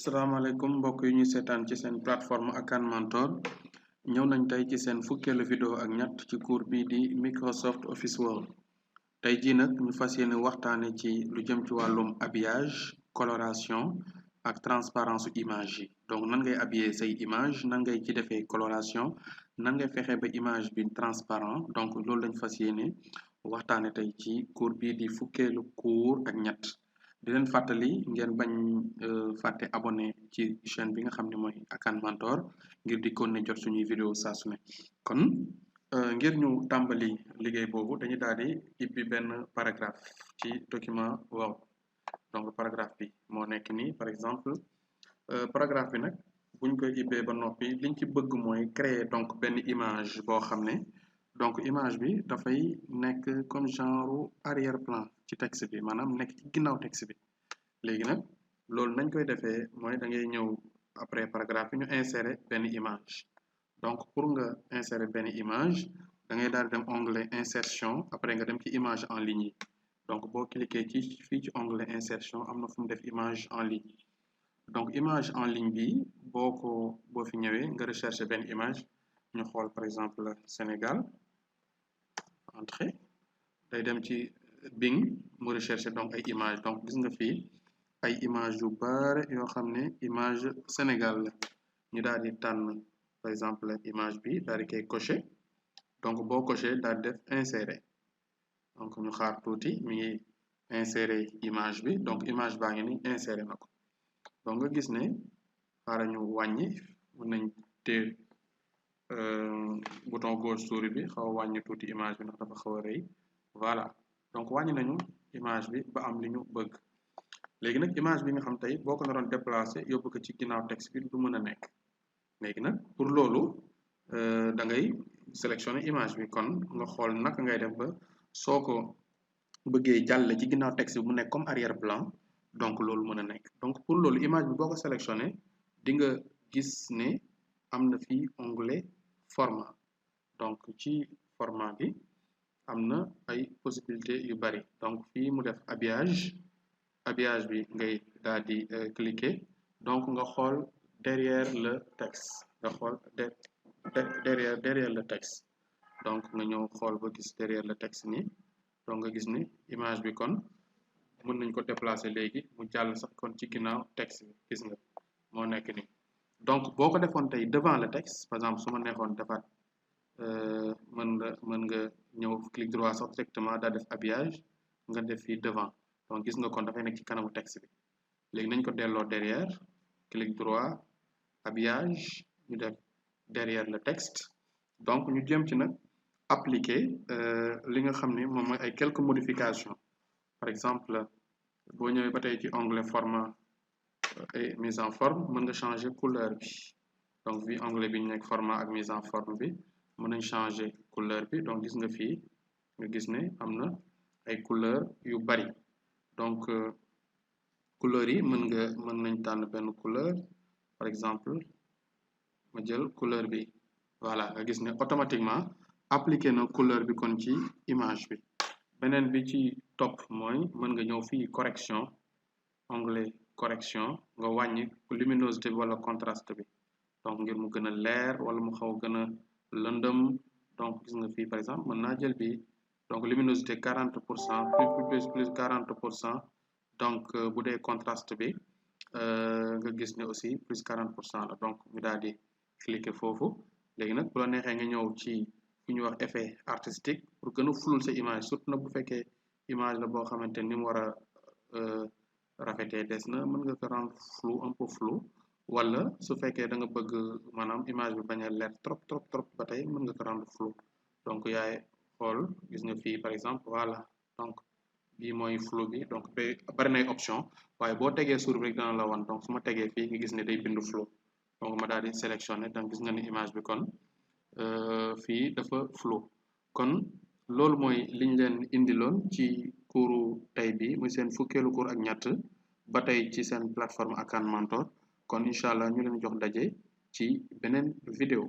salaamaaleykum mbokk yi ñuy seetaan ci seen plateforme Akan Mentor ñëw nañ tey ci seen fukkeelu vidéo ak ñett ci cours bii di Microsoft Office Word tey jii nag ñu fas yéene waxtaane ci lu jëm ci wàllum habillage coloration ak transparence image yi donc nan ngay habiller say image nan ngay ci defee coloration nan ngay fexe ba image bi transparent donc loolu lañ fas yéene waxtaane tey ci cours bii di fukkeelu cours ak ñett di leen fàttali ngeen bañ fàtte abonné ci chaîne bi nga xam ne mooy Akan Mentor ngir di kon ne jot suñuy vidéo saa su ne kon ngir ñu tàmbali liggéey boobu dañuy daal di ibbi benn paragraphe ci document Word donc paragraphe bi moo nekk nii par exemple paragraphe bi nag buñ koy ibbee ba noppi liñ ci bëgg mooy créer donc benn image boo xam ne donc image bi dafay nekk comme genre arrière plan ci texte bi maanaam nekk ci ginnaaw texte bi léegi nag loolu nañ koy defee mooy da ngay ñëw après paragraphe bi ñu insérer benn image donc pour nga insérer benn image da ngay daal di dem onglet insertion après nga dem ci image en ligne yi donc boo cliquer ci fii ci onglet insertion am na fu mu def image en ligne donc image en ligne bi boo fi ñëwee nga rechercher benn image ñu xool par exemple Sénégal entrée day dem ci Bing mu rechercher donc ay image donc gis nga fii ay image yu bare yoo xam ne image Sénégal la ñu daal di tànn par exemple image bi daal di koy cocher donc boo cocher daal di def insérer donc ñu xaar tuuti mi ngi insérer image bi donc image baa ngi ni insérer na ko donc nga gis ne xaaral ñu wàññi mën nañ téye bouton gauche souris bi xaw a wàññi tuuti image bi ndax dafa xaw a rëy voilà donc wàññi nañu image bi ba am li ñu bëgg léegi nag image bi nga xam tey boo ko naroon déplacer yóbbu ko ci ginnaaw texte bi du mën a nekk léegi nag pour loolu da ngay sélectionner image bi kon nga xool naka ngay def ba soo ko bëggee jàll ci ginnaaw texte bi mu nekk comme arrière plan donc loolu mën a nekk donc pour loolu image bi boo ko sélectionner di nga gis ne am na fii onglet format donc ci format bi am na ay possibilité yu bari donc fii mu def habillage bi ngay daal di cliquer donc nga xool derrière le texte nga xool derrière le texte donc nga ñëw xool ba gis derrière le texte nii donc nga gis ni image bi kon mën nañ ko déplacer léegi mu jàll sax kon ci ginnaaw texte bi gis nga moo nekk nii donc boo ko defoon tey devant le texte par exemple su ma neexoon defaat mën nga ñëw clic droit sax directement daal def habillage nga def fii devant donc gis nga kon dafay nekk ci kanamu texte bi léegi nañ ko delloo derrière clic droit habillage ñu def derrière le texte donc ñu jëm ci nag appliquer li nga xam ne moom mooy ay quelques modifications par exemple boo ñëwee ba tey ci onglet format et mise en forme mën nga changer couleur bi donc fii onglet bi ñu nekk format ak mise en forme bi mën nañ changer couleur bi donc gis nga fii nga gis ne am na ay couleur yu bari donc couleur yi mën nañ tànn benn couleur par exemple ma jël couleur bi voilà nga gis ne automatiquement appliqué na couleur bi kon ci image bi beneen bi ci topp mooy mën nga ñëw fii correction onglet correction nga wàññi luminosité bi wala contraste bi donc ngir mu gën a leer wala mu xaw gën a lëndëm donc gis nga fii par exemple mën naa jël bi donc luminosité 40% plus 40% donc bu dee contraste bi nga gis ne aussi plus 40% la donc ñu daal di cliquer foofu léegi nag bu la neexee nga ñëw ci fu ñuy wax effet artistique pour gën a fulul sa image surtout nag bu fekkee image la boo xamante ni mu war a rafetee des na mën nga ko rendre flou un peu flou wala su fekkee da nga bëgg maanaam image bi bañ a leer trop ba tey mën nga ko rendre flou donc yaay xool gis nga fii par exemple voilà donc bii mooy flou bi donc bari nay option waaye boo tegee souris rek dana la wan donc su ma tegee fii nga gis ne day bindu flou donc ma daal di sélectionner donc gis nga ne image bi kon fii dafa flou kon loolu mooy liñ leen indiloon ci cours tey bi muy seen fukkeelu cours ak ñett ba tey ci seen plateforme Akan Mentor kon incha allah ñu leen jox daje ci beneen vidéo